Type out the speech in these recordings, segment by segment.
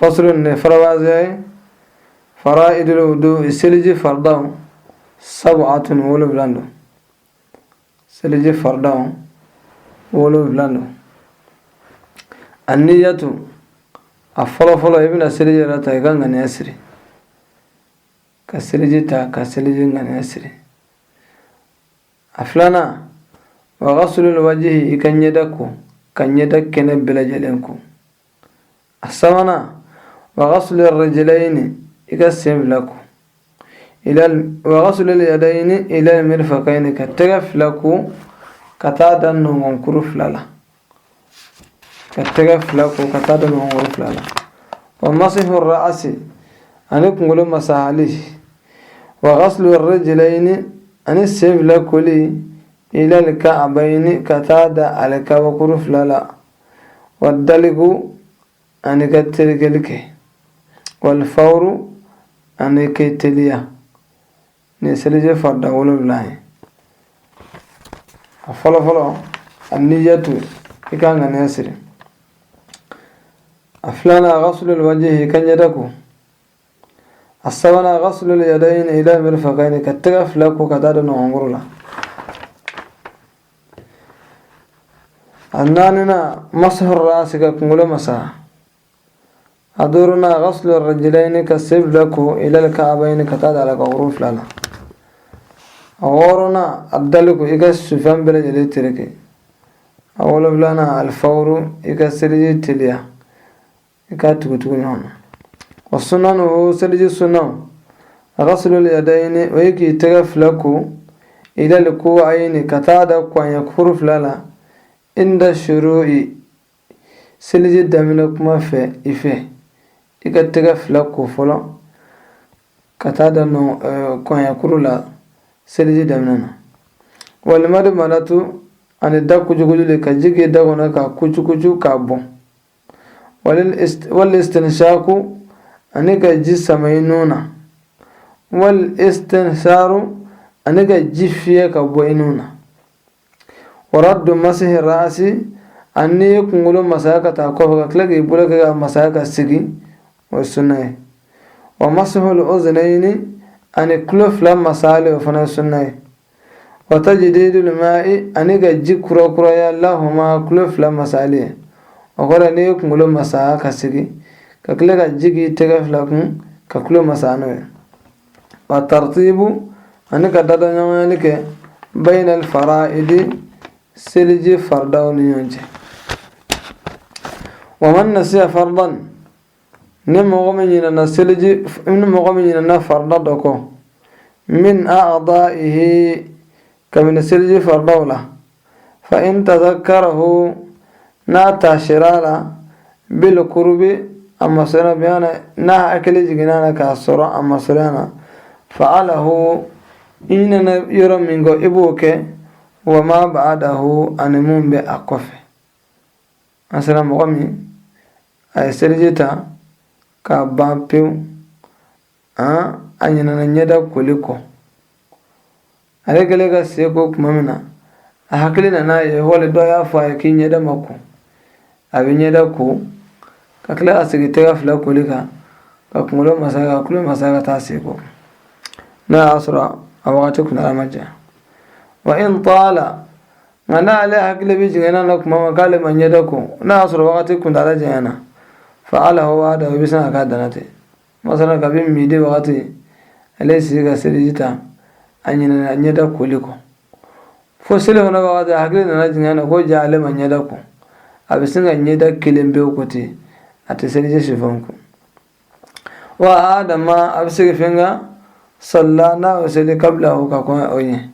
Faslun, nin faranfasiya ye. Fara'idul wudu, seliji faridaw, sab'atun, 7 don. Seliji faridaw 7 don. Anniyatu, a fɔlɔ fɔlɔ, i bɛna seliji yɛrɛ ta, i ka ŋaniya siri, ka seliji ta, ka seliji ŋaniya siri. A filanan, wa ghaslul wajihi, i ka ɲɛda ko, ka ɲɛda kɛnɛ bɛɛ lajɛlen ko. A sabanan, wa ghaslur rijlayni, i ka sen fila ko, wa ghaslul yadayni ila mirfaqayni, ka tɛgɛ fila ko ka taa da nɔngɔnkuru fila la, ka tɛgɛ fila ko ka taa da nɔngɔnkuru fila la. Wa masihu ra'asi, ani kunkolo masahali. Wa ghaslu rijlayni, ani sen fila koli, ila al-ka'bayni, ka taa da alikabakuru fila la. Wa daliku, ani ka terekeli kɛ. Wal fawru, ani k'i teliya. Nin seliji farida 7 ye. A fɔlɔ fɔlɔ, anniyatu, i ka ŋaniya siri. A filanan, ghaslul wajhi, i ka ɲɛda ko. A sabanan, ghaslul yadayni ila mirfaqayni, ka tɛgɛ fila ko ka taa da nɔgɔnkuru la. A naaninan, masahu rasi, ka kunkolo masa. A duurunan, ghaslu rijlayni, ka sen fila ko, ila al-ka'bayni, ka taa da alakabakuru fila la. A wɔɔrɔnan, a daliku, i ka sufɛn bɛɛ lajɛlen tereke. A wolonfilanan, alfawru, i ka seliji teliya, i k'a tugutugu ɲɔgɔn na. Wa sunanu, seliji sunaw, ghaslul yadayni, o ye k'i tɛgɛ fila ko, ila al-ku'ayni, ka taa da kɔɲɛ kuru fila la, inda shuru'i, seliji daminɛ kuma fɛ. I fɛ i ka tɛgɛ fila ko fɔlɔ ka taa da kɔɲɛ kuru la seliji daminɛ na. Wal madmadatu, ani da kucukuculi, ka ji k'i da kɔnɔ ka kucukucu k'a bɔn. Wal istinshaku, ani ka ji sama i nun na. Wal istinsaru, ani ka ji fiyɛ ka bɔ i nun na. Wa raddu masihi ra'asi, ani n'i ye kunkolo masaya ka taa kɔfɛ, ka tila k'i bolo kɛ ka masaya ka segin, o ye sunna ye. Wa masihul uznayni, ani tulo fila masali, o fana ye sunna ye. Wa tajdidul ma'i, ani ka ji kurakuraya, lahuma, tulo fila masali ye. O kɔrɔ, n'i ye kunkolo masaya ka segin, ka tila ka ji k'i tɛgɛ fila kun ka tulo masaya n'o ye. Wa tartibu, ani ka dadaɲɔgɔnyali kɛ, bayna al fara'idi, seliji faridaw ni ɲɔgɔn cɛ. Wa man nasiya fardan, ni mɔgɔ min ɲinɛna seliji, ni mɔgɔ min ɲinɛna farida dɔ kɔ, min a'da'ihi, kabini seliji faridaw la, fa in tazakkarahu, n'a taasira la, bil qurbi, a masurunya biyana, n'a hakili jiginna na k'a sɔrɔ a masurunya na, fa'alahu, i ɲinɛna yɔrɔ min kɔ, i b'o kɛ, wa ma ba'dahu, ani mun bɛ a kɔfɛ. An sera mɔgɔ min a ye seliji ta k'a ban pewu, a ɲinɛna ɲɛda koli kɔ. Ale kɛlen ka sen ko tuma min na, a hakili nana ye, wali dɔ y'a fɔ a ye k'i ɲɛda ma ko, a bɛ ɲɛda ko ka tila ka segin tɛgɛ fila koli kan, ka kunkolo masaya, ka tulo masaya, ka taa sen ko, n'a y'a sɔrɔ a wagati kuntala ma jan. Wa in taala, nka n'ale hakili bɛ jiginna na tuma min k'ale ma ɲɛda ko, n'a y'a sɔrɔ wagati kuntala janyana, fa'alahu wahdahu, i bɛ sin ka k'a danna ten. Masala, kabi midi wagati ale sigi ka seliji ta, a ɲinɛna ɲɛda koli kɔ, fo seli fana wagati a hakili nana jigin na ko ja ale ma ɲɛda ko, a bɛ sin ka ɲɛda kelen pewu ko ten, a tɛ seliji sifɔn ko. Wa adama, a bɛ segin fɛn kan, salla, n'a y'o seli, kabla, o ka kɔn o ɲɛ.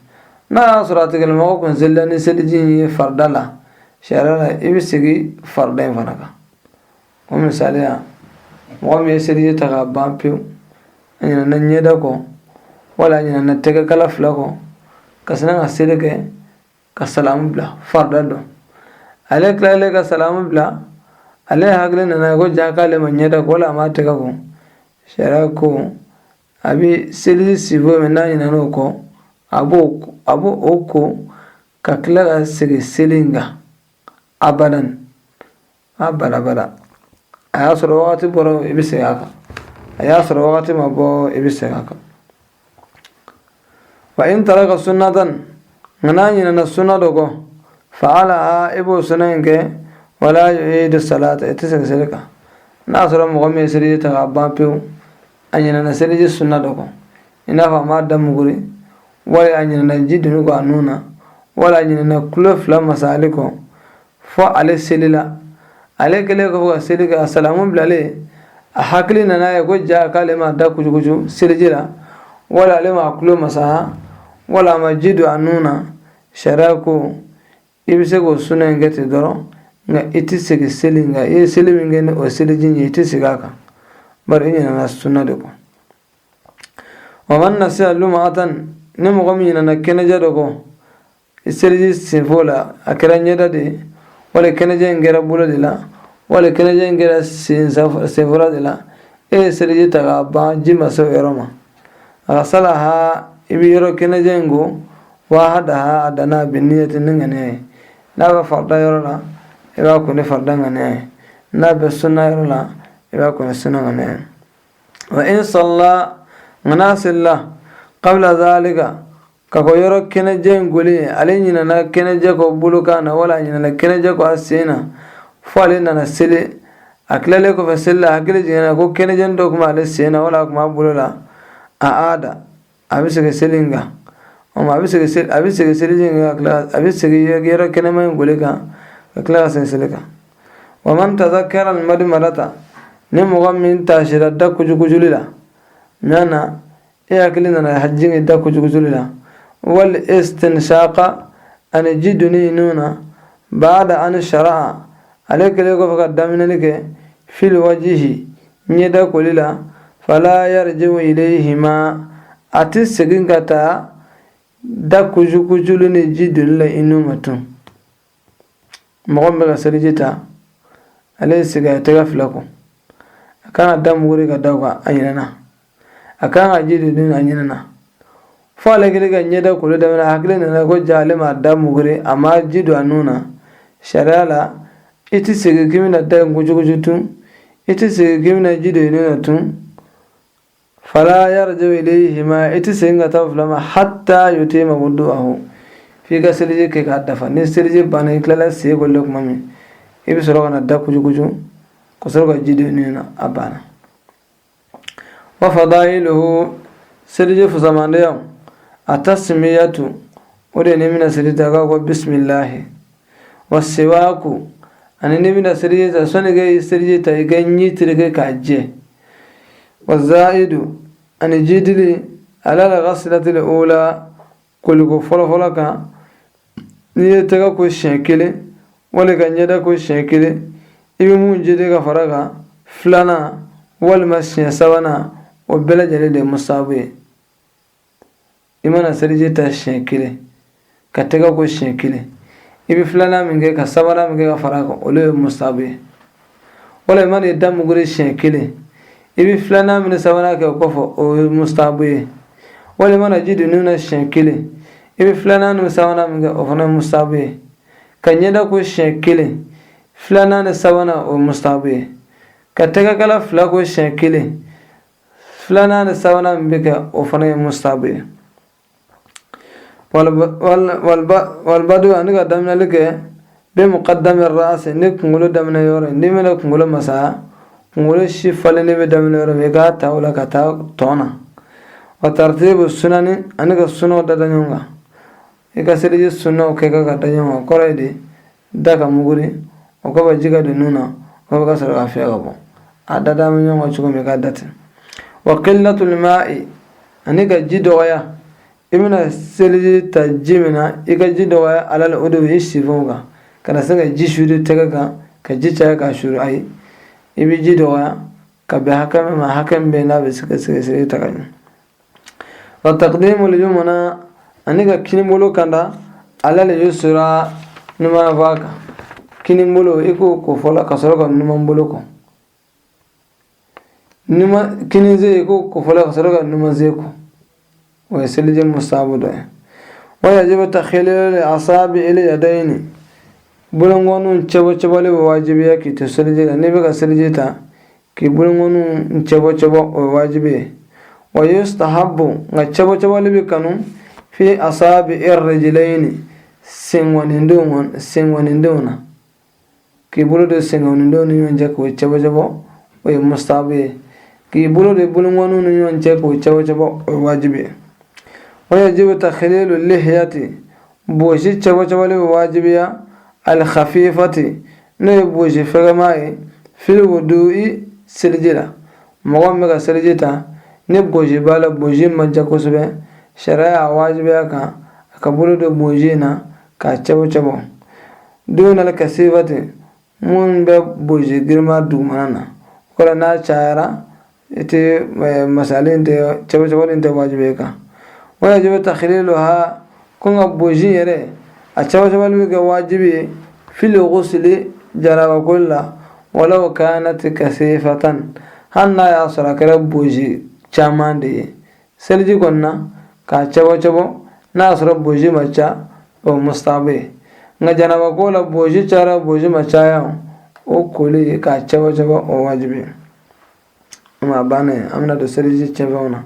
N'a y'a sɔrɔ a tigilamɔgɔ kun selila ni seliji in ye farida la, sariya la, i bɛ segin farida in fana kan. O misaliya, mɔgɔ min ye seliji ta k'a ban pewu, a ɲinɛna ɲɛda kɔ, wala a ɲinɛna tɛgɛkala fila kɔ, ka sina ka seli kɛ ka salamu bila, farida dɔn, ale tilalen ka salamu bila, ale hakili nana ko ja k'ale ma ɲɛda ko, wala a ma tɛgɛ ko, sariya ko a bɛ seliji sifo min n'a ɲinɛna o kɔ, a b'o o ko ka tila ka segin seli in kan abadan, a balabala. A y'a sɔrɔ wagati bɔra, i bɛ segin a kan. A y'a sɔrɔ wagati ma bɔ, i bɛ segin a kan. Wa in taraka sunnatan, nka n'a ɲinɛna sunna dɔ kɔ, fa'alaha, i b'o sunna in kɛ, wala yu'idu salata, i tɛ segin seli kan. N'a sɔrɔ mɔgɔ min ye seliji ta k'a ban pewu, a ɲinɛna seliji sunna dɔ kɔ, i n'a fɔ a m'a da muguri, wali a ɲinɛna ji donni kɔ a nun na, wala a ɲinɛna kulo fila masali kɔ, fo ale selila, ale kɛlen kɔfɛ ka seli kɛ, a salamu bilalen, a hakili nana ye ko ja k'ale ma da kucukucu seliji la, wala ale ma kulo masa, wala a ma ji don a nun na. Sariya ko i bɛ se k'o sunna in kɛ ten dɔrɔn, nka i tɛ segin seli in kan. I ye seli min kɛ ni o seliji in ye, i tɛ segin a kan, bari i ɲinɛna sunna de kɔ. Wa man nasiya lum'atan, ni mɔgɔ min ɲinɛna kɛnɛjɛ dɔ kɔ seliji senfo la, a kɛra ɲɛda de ye, wala kɛnɛjɛ in kɛra bolo de la, wala kɛnɛjɛ in kɛra senfora de la, e ye seliji ta k'a ban, ji ma se o yɔrɔ ma, ghasalaha, i bɛ yɔrɔ kɛnɛjɛ in ko wahdaha, a danna, bi niyati, ni ŋaniya ye. N'a bɛ farida yɔrɔ la, i b'a ko ni farida ŋaniya ye. N'a bɛ sunna yɔrɔ la, i b'a ko ni sunna ŋaniya ye. Wa in salla, nka n'a selila, qabla zalika, ka kɔn yɔrɔ kɛnɛjɛ in koli ye, ale ɲinɛna kɛnɛjɛ kɔ bolokan na, wala a ɲinɛna kɛnɛjɛ kɔ a sen na, fo ale nana seli, a tilalen kɔfɛ seli la, hakili jiginna ko kɛnɛjɛ dɔ tun b'ale sen na wala a tun b'a bolo la, a'ada, a bɛ segin seli in kan. A bɛ segin seli, a bɛ segin seliji in kan ka tila, a bɛ segin yɔrɔ kɛnɛma in koli kan ka tila ka segin seli kan. Wa man tazakkara al-madmadata, ni mɔgɔ min taasira da kujukujuli la, maana e hakili nana jigin da kujukujuli la, wal istinshaqa, ani ji donni nun na, baada an shara'a, ale kɛlen kɔfɛ ka daminɛli kɛ, fil wajihi, ɲɛda koli la, fala yarji'u ilayhima, a tɛ segin ka taa da kujukujuli ni ji donni la i nun ma tun. Mɔgɔ min bɛ ka seliji ta, ale ye segin a tɛgɛ fila ko, a kan ka da muguri ka da o kan, a ɲinɛna. A kan ka ji don nun na, a ɲinɛna. Fo ale kɛlen ka ɲɛda koli daminɛ, a hakili nana ko ja ale ma da muguri, a ma ji don a nun na. Sariya la, i tɛ segin k'i bɛna da in kucukucu tun, i tɛ segin k'i bɛna ji don i nun na tun. Fala yarji'u ilayhima, i tɛ segin ka taa fila ma, hatta yutimma wudu'ahu, f'i ka seliji kɛ k'a dafa. Ni seliji banna, i tilala sen koli la tuma min, i bɛ sɔrɔ ka na da kucukucu ka sɔrɔ ka ji don i nun na, a banna. Wa fadailuhu, seliji fusamandiyaw, a tasmiyatu, o de n'i bɛna seliji ta k'a ko bisimilahi, wa siwaku, ani n'i bɛna seliji ta, sɔnni ka seliji ta, i ka ɲi tereke k'a jɛ, wa zaidu, ani jidili, ala la ghasilati ula, koliko fɔlɔfɔlɔ kan. N'i ye tɛgɛ ko siɲɛ kelen wali ka ɲɛda ko siɲɛ kelen, i bɛ mun jidi ka fara kan filanan walima siɲɛ sabanan, o bɛɛ lajɛlen de ye musabu ye. I mana seliji ta siɲɛ kelen ka tɛgɛ ko siɲɛ kelen, i bɛ filanan min kɛ ka sabanan min kɛ ka fara kan, olu ye musabu ye. Wala i mana i da muguri siɲɛ kelen, i bɛ filanan min ni sabanan kɛ o kɔfɛ, o ye musabu ye. Wala i mana ji don nun na siɲɛ kelen, i bɛ filanan ni sabanan min kɛ, o fana ye musabu ye. Ka ɲɛda ko siɲɛ kelen, filanan ni sabanan, o ye musabu ye. Ka tɛgɛkala fila ko siɲɛ kelen, filanan ni sabanan min bɛ kɛ, o fana ye musabu ye. Walbadu, ani ka daminɛli kɛ, bi muqaddami ra'si, ni kunkolo daminɛ yɔrɔ ye. N'i bɛna kunkolo masa, kunkolo si falenni bɛ daminɛ yɔrɔ min, i k'a ta o la ka taa tɔn na. Wa tartibu sunani, ani ka sunaw da da ɲɔgɔn kan. I ka seliji sunaw kɛ ka da ɲɔgɔn kan, kɔrɔ ye di? Da ka muguri, o kɔfɛ ji ka don nun na, o kɔfɛ ka sɔrɔ ka fiyɛ ka bɔ. A da da bɛ ɲɔgɔn kan cogo min, k'a da ten. Wa qillatul ma'i, ani ka ji dɔgɔya. I bɛna seliji ta ji min na, i ka ji dɔgɔya alal udwi, i senfɛnw kan, kana se ka ji suuru tɛgɛ kan, ka ji caya k'a suuru. Ayi, i bɛ ji dɔgɔya ka bɛn hakɛ min ma, hakɛ min bɛ yen n'a bɛ se ka sɛgɛsɛgɛ ta ka ɲɛ. Wa taqdimul yumna, ani ka kinibolo kanda, alal yusra, numan fan kan. Kinibolo, i k'o ko fɔlɔ ka sɔrɔ ka numan bolo ko. Kininsen, i k'o ko fɔlɔ ka sɔrɔ ka numansen ko. O ye seliji musabu dɔ ye. Wa yajibu takhlilu asabi il yadayni, bolongɔniw cɛbɔ cɛbɔli bɛ wajibiya k'i to seliji la. N'i bɛ ka seliji ta, K'i bolonkɔniw cɛbɔ cɛbɔ, o ye wajibi ye. Wa yustahabu, nka cɛbɔ cɛbɔli bɛ kanu, fi asabi irrijlayni, senkɔnindenw na, k'i bolo don senkɔnindenw ni ɲɔgɔn cɛ k'o cɛbɔ cɛbɔ, o ye mustahabu ye. K'i bolo don bolonkɔniw ni ɲɔgɔn cɛ k'o cɛbɔ cɛbɔ, o ye wajibi ye. Wa yajibu takhlilu lihiyati, bosi cɛbɔ cɛbɔli bɛ wajibiya, alkhafifati, n'o ye bosi fɛgɛma ye, fil wudu'i, seliji la. Mɔgɔ min bɛ ka seliji ta ni bosi b'a la, bosi man ca kosɛbɛ, sariya y'a wajibiya kan a ka bolo don bosi in na k'a cɛbɔ cɛbɔ. Dunal kasifati, mun bɛ bosi girinma dugumana na, o kɔrɔ n'a cayara, i tɛ masali tɛ, cɛbɔ cɛbɔli tɛ wajibi kan. Wa yajibu takhliluha, ko nka bosi yɛrɛ a cɛbɔ cɛbɔli bɛ kɛ wajibi ye, fil ghusli, janaba koli la, walaw kanat kasifatan, hali n'a y'a sɔrɔ a kɛra bosi caman de ye seliji kɔni na, k'a cɛbɔ cɛbɔ n'a y'a sɔrɔ bosi ma ca, o mustahabu ye. Nka janaba ko la, bosi cayara, bosi ma caya, o koli k'a cɛbɔ cɛbɔ, o wajibi ye. A banna, an bɛna don seliji cɛnfɛnw na.